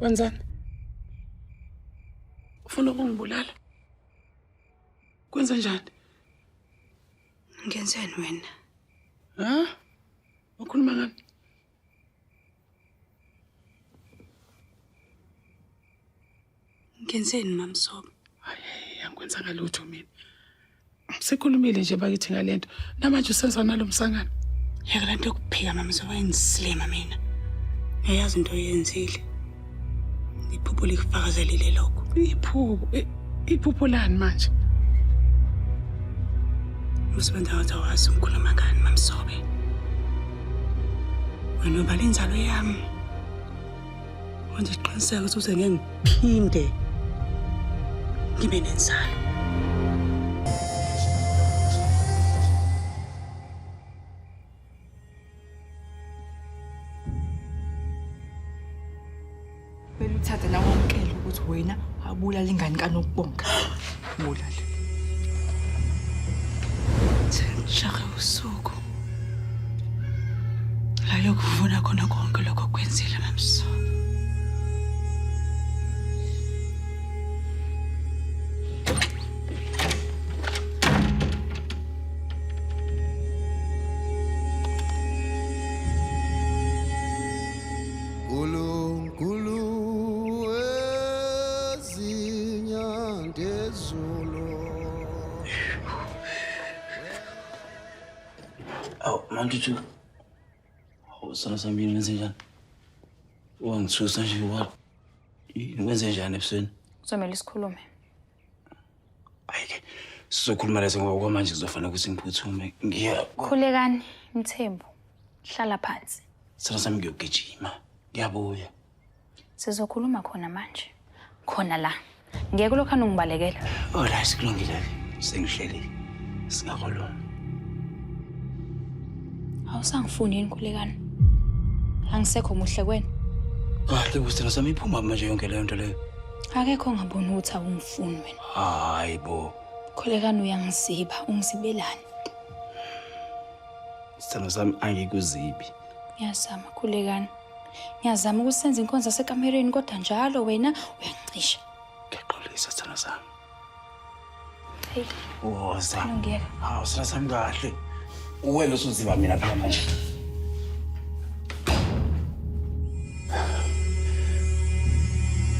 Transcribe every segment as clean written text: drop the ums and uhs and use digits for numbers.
Wenzani? Ufuna ukungibulala? Kwenze njani? Ngenzeni wena? Ha? Ukhuluma ngani? Ngenzeni Mamsobo? Hayi, angikwenzanga lutho mina. Sikhulumile nje bakithi ngalento. Namanje usenza nalomsangano. Yeka lento yokuphika Mamsobo ayingisilima mina. Ngiyazi into oyenzile. Iphupho likufakazelile lokho. Iphupho, iphupho lani manje? Usebenza ngathi awazi ngikhuluma ngani Mamsobe. Wena ubala inzalo yami. Wenza isiqiniseko sokuthi ngeke ngiphinde ngibe nenzalo. Kumele uthathe nawe wamukele ukuthi wena wabulala ingane kaNokubonga. Bulale. Sengijahe usuku. La yokuvuna khona konke lokho okwenzile Mamsobe. Nkulunkulu ezinyandezulu. Awu mantuthu. Awu sana sami yini wenze njani? Wangithusa nje wa. Yini wenze njani ebusweni? Kuzomele sikhulume. Hayi-ke sizokhuluma lezo ngoba kwamanje kuzofanele ukuthi ngiphuthume. Ngiya Khulekani Mthembu. Hlala phansi. Sana sami ngiyogijima. Ngiyabuya. Sizokhuluma khona manje. Khona la. Ngeke lokhu anongibalekela. Alright, kulungile-ke. Sengihleli. Singakhuluma. Awusangifuni yini Khulekani? Angisekho muhle kwena. Kahle kusithando sami iphuma manje yonke leyo nto leyo. Akekho ongaboni ukuthi awungifuni wena. Hayi bo. Khulekani uyangiziba, ungizibelani? Sithando sami angikuzibi. Ngiyazama Khulekani. Ngiyazama ukusenza inkonzo yasekamereni kodwa njalo wena uyangicisha. Ngiyaxolisa sithando sami. Hey, Woza. ngiyeka. Hawu sithando sami kahle. Uwena usuziba mina phela manje.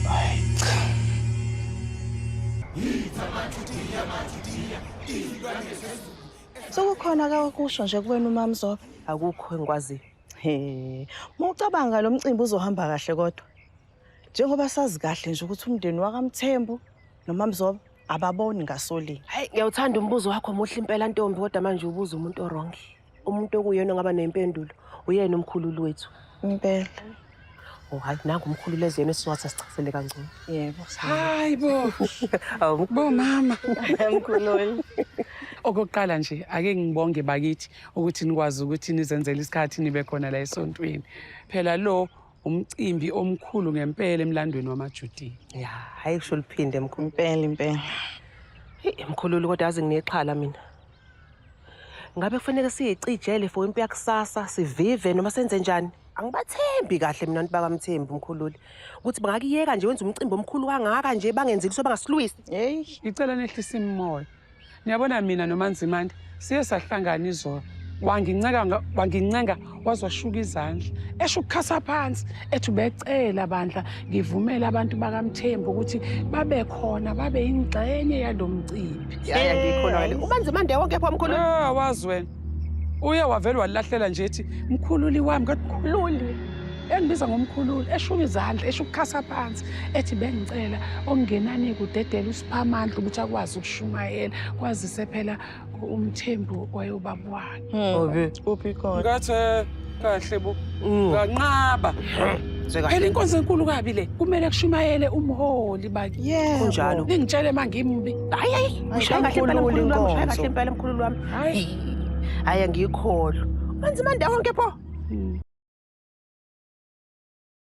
Hayi cha. Sekukhona kakusho nje kuwena uMamzobe. Akukho engikwaziyo. He, mawucabanga lo mcimbi uzohamba kahle kodwa. Njengoba sazi kahle nje ukuthi umndeni wakaMthembu noMamzobe ababoni ngasolinye. Hayi, ngiyawuthanda umbuzo wakho muhle impela ntombi, kodwa manje ubuza umuntu o-wrong. Umuntu okuyena ongaba nempendulo, uyena umkhululi wethu. Impela. Oh hayi, nangu umkhululi eziyena esizowathi asichazele kangcono. Yebo. Hayi bo. Awu Bo mama. Mkhululi. Okokuqala nje ake ngibonge bakithi ukuthi nikwazi ukuthi nizenzele isikhathi nibe khona la esontweni. Phela lo umcimbi omkhulu ngempela emlandweni wamaJudiya. Ya, hayi kusho liphinde mkhulu. Impela impela. Hey, mkhululi kodwa yazi nginexhala mina. Ngabe kufanele siyicijele for impi yakusasa, sivive noma senze njani? Angibathembi kahle mina abantu bakaMthembu mkhululi. Ukuthi bangakuyeka nje wenza umcimbi omkhulu kangaka nje bangenzi lutho bangasilwisi. Hey, Ngicela nehlise imimoya. Niyabona mina noManzimande siye sahlangana izolo. Wangincenga wangincenga waze washuka izandla. Esho ukukhasa phansi ethi ubecela bandla ngivumele abantu bakaMthembu ukuthi babe khona babe ingxenye yalomcimbi. Hayi angiyikholwa le. UManzimande wonke pho mkhululi. Ah wazi wena. Uye wavele walahlela nje ethi mkhululi wami kodwa mkhululi. Engibiza ngomkhululi eshuka izandla esho ukukhasa phansi ethi bengicela okungenani kudedela uSiphamandla ukuthi akwazi ukushumayela kwazise phela uMthembu wayobaba wakhe. Obe. Uphi khona? Ngathi kahle bo. Nganqaba. Phela inkonzo enkulu kabi le kumele kushumayele umholi bakithi. Yebo. Kunjalo. Ningitshele mangimbi. Hayi hayi, ushaye kahle impela Mkhululi mkhululi wami, ushaye inkonzo. kahle impela mkhululi wami. Hayi. Hayi angiyikholwa. UManzimande wonke pho.